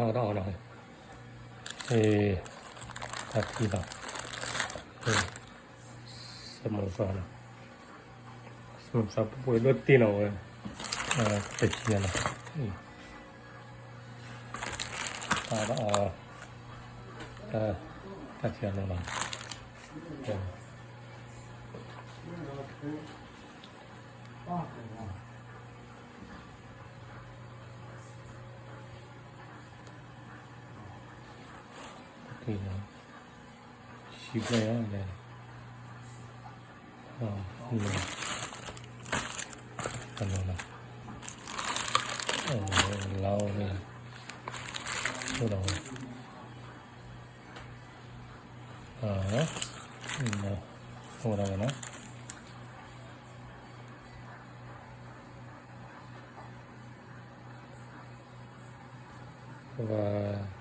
အီၣ်တၢ်အီၣ်နီၤ, တၢ်ထံလီၤ, စမူသီနီၤ, စမူသီပှဲၤဒိၣ်တ့ၢ်နီၤဝဲ, တဆံနီၤ, တၢ်အီၣ်, တၢ်ထံအီၣ်နီၤ, တဆံဘျဲၣ်, လီၤ, လီၤ, အိၣ်ဒၣ်ဝဲနီၤ, ပှၤ